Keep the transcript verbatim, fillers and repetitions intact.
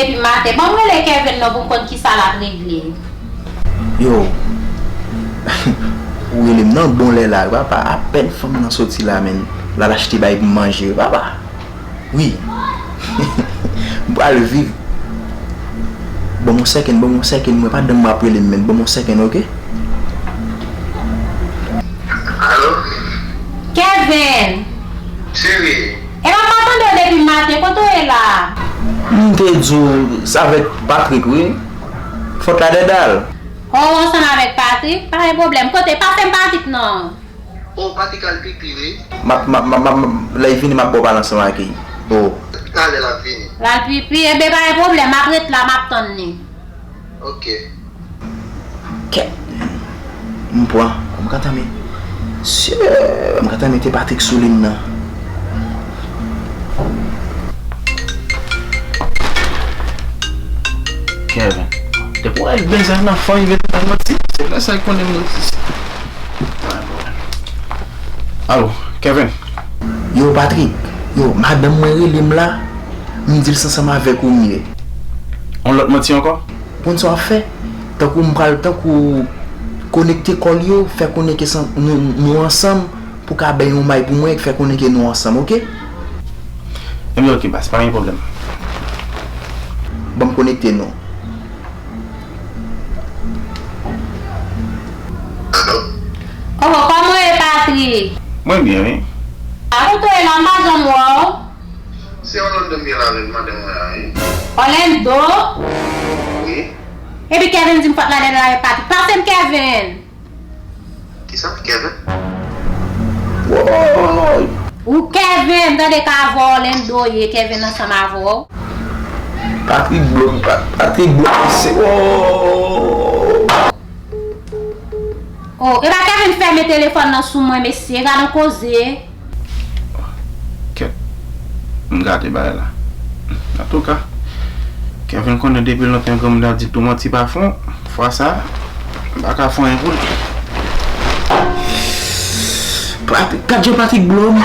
Depi maten. Ban m rele Kevin non pou m konn kisa l ap regle. Yo, ou rele m nan bon lè la wi papa, apèn fanm nan soti la menm, l al achte bagay pou m manje wi papa. Wi. M pral viv. Ban m yon sèkenn, ban m yon sèkenn, mwen pa dan m ap rele m menm, ban m yon sèkenn, oke? Alo? Kevin! Cheri! Epa m pa tande w depi maten, kote w ye la? M te di w, se avèk Patrick wi. Fòt la dèdal. Oh, ou ansanm avèk Patrick? Pa gen pwoblèm. Kote? Pase m Patrick non. Oh, Patrick al pipi wi. M ap, m ap, m ap, m ap, lè l vini, m ap ba w pale ansanm ak li. Oh. Talè l ap vini. L al pipi, ebyen pa gen pwoblèm, m ap ret la, m ap tann li. Ok. Kè. M pran. M ka tanmen. Sye. M ka tanmen te Patrick sou liy nan. Kevin. Depi w wè l bezwen nan fanmi, mete nan manti. Se lè sa l konnen m egziste. Alo, Kevin. Yo, Patrick. Yo, madanm mwen rele m la. M di l se ansanm avèk ou m ye. On lòt manti ankò? Konn sa w ap fè? Tankou m pral, tankou konekte kòl yo, fè konnen ke san, nou, nou ansanm, pou ka bay yon may pou mwen, fè konnen ke nou ansanm, oke? Ebyen, oke, baz, pa gen pwoblèm. Ban m konekte nou. Oh, kòman w ye, Patrick? Mwen byen, wi. A kote w ye la, m pa janm wè w. Se Orlando m ye la avèk madanm mwen an, wi. Orlando? Wi. Epi Kevin di m fòt la dèdal avèk Patrick. Pase m Kevin. Kisa? Kevin? Woy! Ou Kevin, m tande k avè w Orlando ye, Kevin ansanm avè w. Patrick Blom, Pa- Patrick Blom, se, oh! Oh, epa Kevin fèmen telefòn nan sou mwen, mesye, gad on koze. Kèt. M gate bagay la. Antouka, Kevin konnen depi lontan granmoun nan di tou manti pa fon. Fwa sa, m pa ka fè anyen pou li. Patrick, gad jan Patrick Blom.